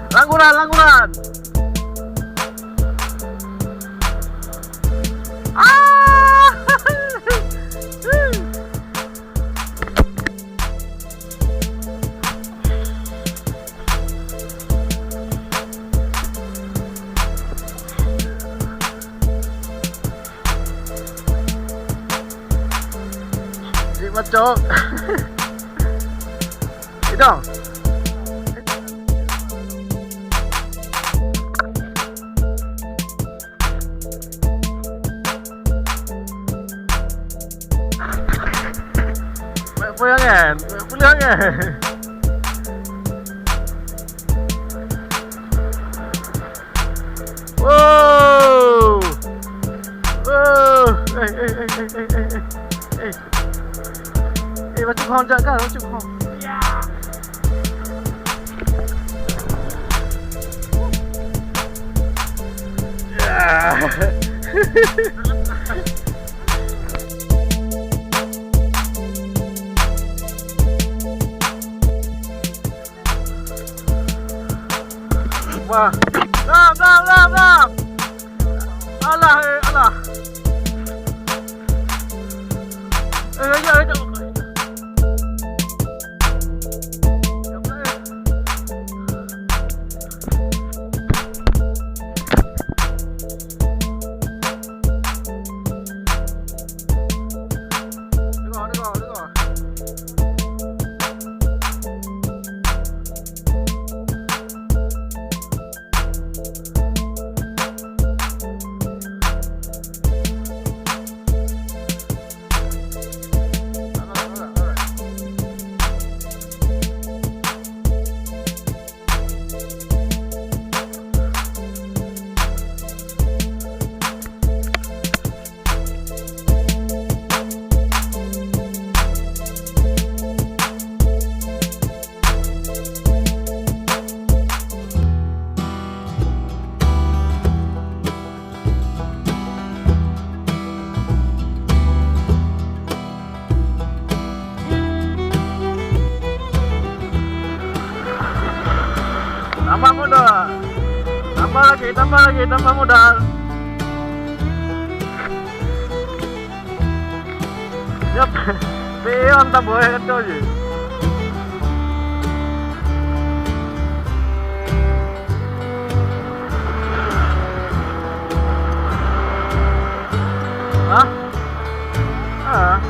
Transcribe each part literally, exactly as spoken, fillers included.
Langguran, langguran. Ah! Jeuet macok. Idong. Banyak peue nyan? Banyak peue nyan? Wow! Wow! Eh, eh, eh. Eh, bacut hong jak kan, bacut hong. Ya. Ya. Wah. Lam, lam, lam, lam. Alah, eh, alah. Eh, ya, ya. Tengok, tengok, tengok. Tambah modal. Tambah lagi, tambah lagi, tambah modal. Nyoe Pion taboh kacau jih. Hah? Ah.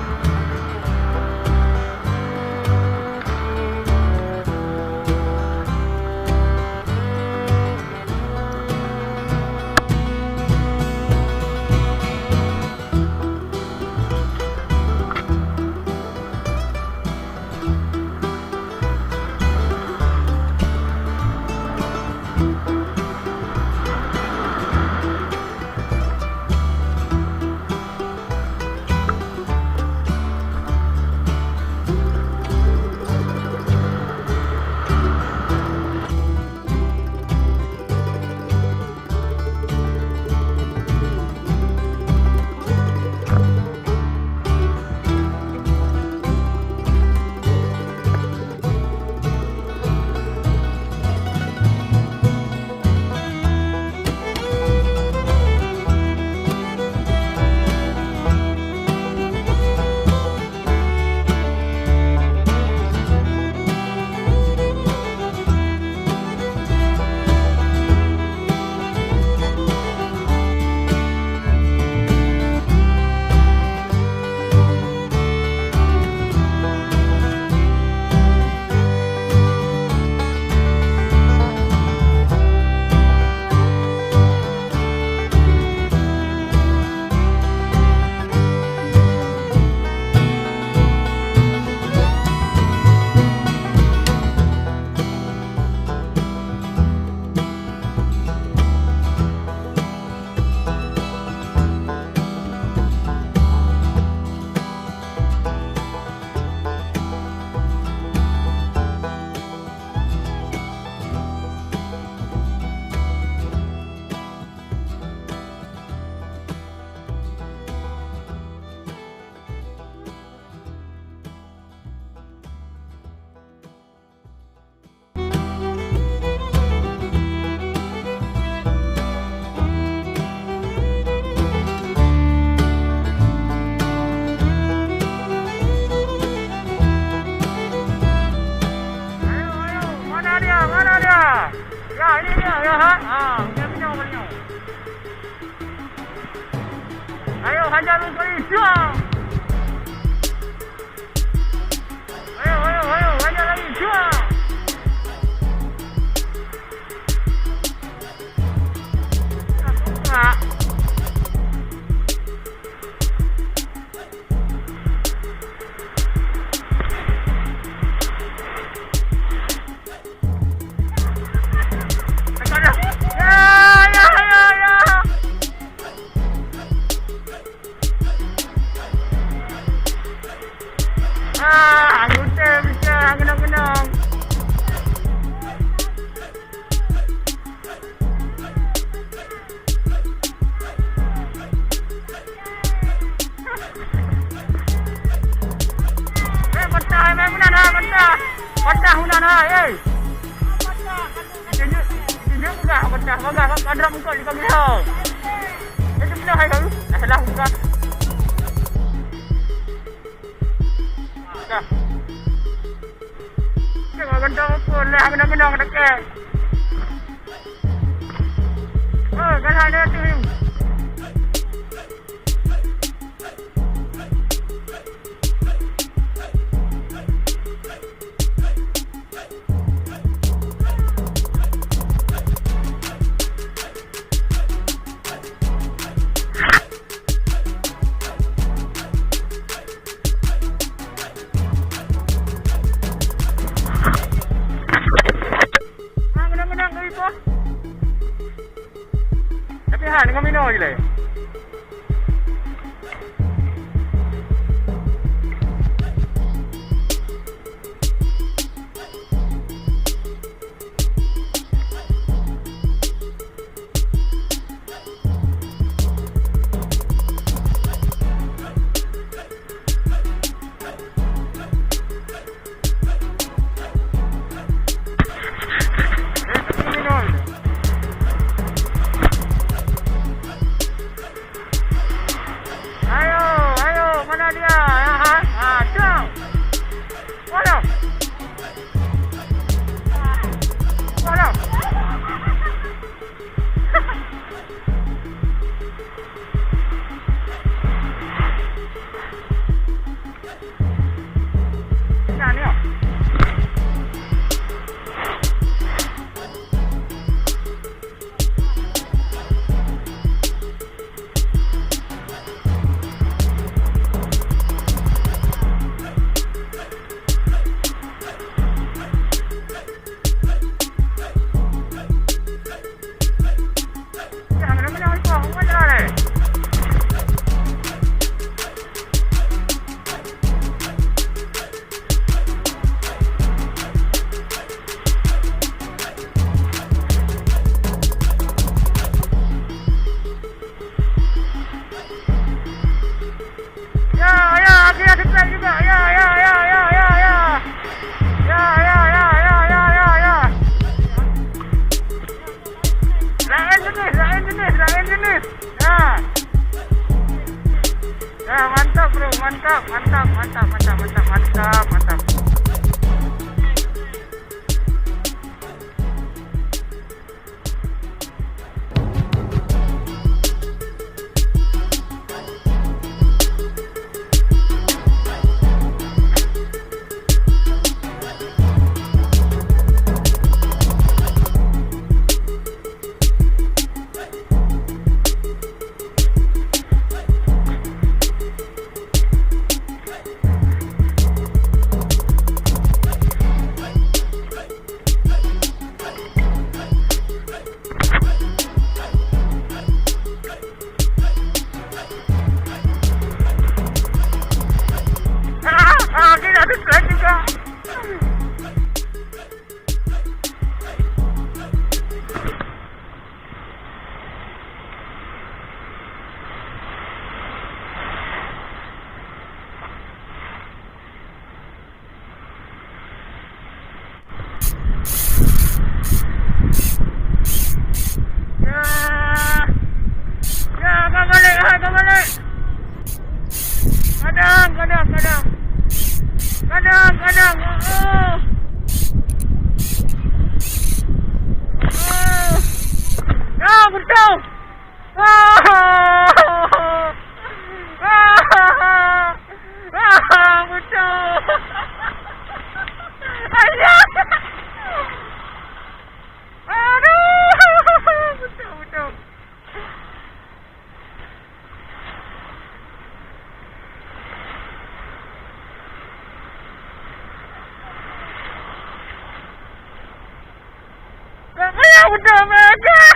Ayo, ayo, ayo, ayo, ayo, ayo. Ya, ya, ya, ya. Ah, anggota bisa ngenang-ngenang. Eh, patah, eh, meunan, ha, patah. Patah meunan, ha, eh. Tunjuk, tunjuk peugah, patah. Peugah, ka drop engkau di kamera. Itu belah, hai, baru. Dah salah buka. Dah. Tengok ganteng apa, lah, kena-kena, kena kek. Oh, galak dia tu. Ha, menang-menang kali tu. Tapi ha, dengan minum je lah. Ayo, ayo, mana dia? Ha, ha, ha, jom. Waduh. Waduh. Ya, ya, akhirnya setrek juga. Ya, ya, ya, ya, ya, ya. Ya, ya, ya, ya, ya, ya, ya. Lain jenis, lain jenis, lain jenis. Ya. Ya, mantap, bro, mantap, mantap, mantap. Ah, ah, dia dah strike juga. Ya. Ya, ka balik, hai, ka balik. Kadang, kadang, kadang. Kadang, kadang. Oh, oh. Ya, betul. Ah! Beutôi meunan.